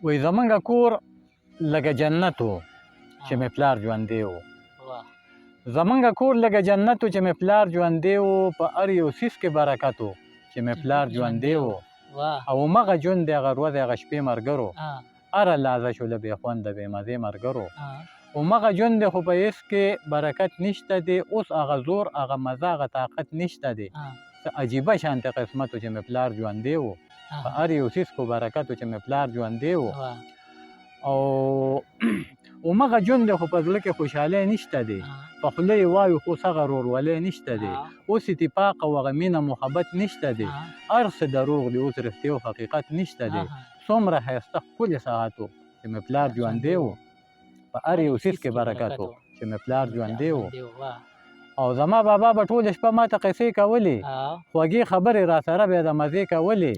وایي زمونږ کور لکه جنت و چې مې پلار ژوندی و. زمونږ کور لکه جنت و چې مې پلار ژوندی و، په هر یو څیز کې برکت و چې مې پلار ژوندی و. او همغه ژوند دی هغه ورځې هغه شپې مرګرو، هره لحظه شو له بې خونده بې مزې مرګرو. همغه ژوند دی خو په هېڅ کې برکت نشته دی، اوس هغه زور هغه مزه هغه طاقت نشته دی. څه عجیبه شانتې قسمت و چې مې پلار ژوندی و، په هر یو څیز خو برکت و چې مې پلار ژوندی و. او همغه ژوند دی خو په زړه کې خوشحالی نشته دی، په خوله یې وایو خو اوس هغه ورورولۍ نشته دی، اوس اتفاق او هغه مینه محبت نشته دی، هر څه دروغ دي اوس رښتیا او حقیقت نشته دی. څومره ښایسته ښکلی ساعت و چې مې پلار ژوندی و، په هر یو څیز کې برکت و چې مې پلار ژوندی و. او زما بابا به ټوله شپه ماته قصې کولې، خوږې خبرې راسره به یې د مزې کولې،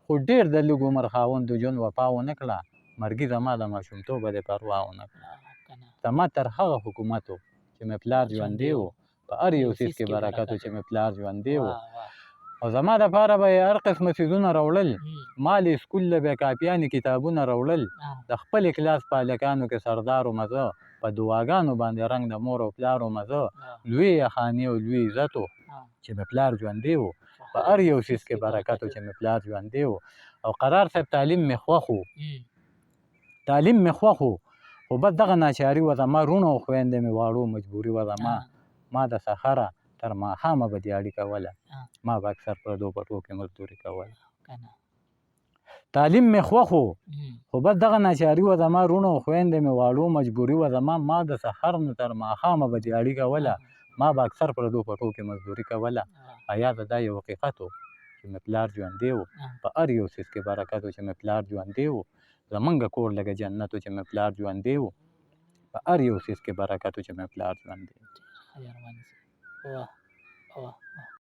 خو ډېر د لږ عمر خاوند و، ژوند وفا ونه کړه، مرګي زما د ماشومتوبه دې پروا ونه کړه. زما تر هغه حکومت و چې مې پلار ژوندی و، په هر یو څیز کې برکت و چې مې پلار ژوندی و. او زما دپاره به یې هر قسمه څیزونه راوړل، ما له سکول له به یې کاپیانې کتابونه راوړل، د خپلې کلاس په هلکانو کې سردار وم زه، په دعاګانو باندې رنګ د مور او پلار وم زه، لوی خانې او لوی عزت و چې مې پلار ژوندی و، په هر یو څیز کې برکت و چې مې پلار ژوندی و. او قرار صاحب تعلیم مې خوښ و، تعلیم مې خوښ و، خو بس دغه ناچاري وه زما، وروڼه او خویندې مې واړو مجبوري وه زما، ما د سحره تر ماښامه به دیاړي کوله، ما به اکثر پردو پټو کې مزدوري کوله. تعلیم مې خوښ و، خو بس دغه ناچاري وه زما، وروڼه او خویندې مې واړو مجبوري وه زما، ما د سحر نه تر ماښامه به دیاړي کوله، ما به اکثر پردو پټو کې مزدوري کوله. ایازه دا یو حقیقت و چې مې پلار ژوندی و، په هر یو څیز کې برکت و چې مې پلار ژوندی و، زمونږ کور لکه جنت و چې مې پلار ژوندی و، په هر یو څیز کې برکت و چې مې پلار ژوندی و. واه واه واه.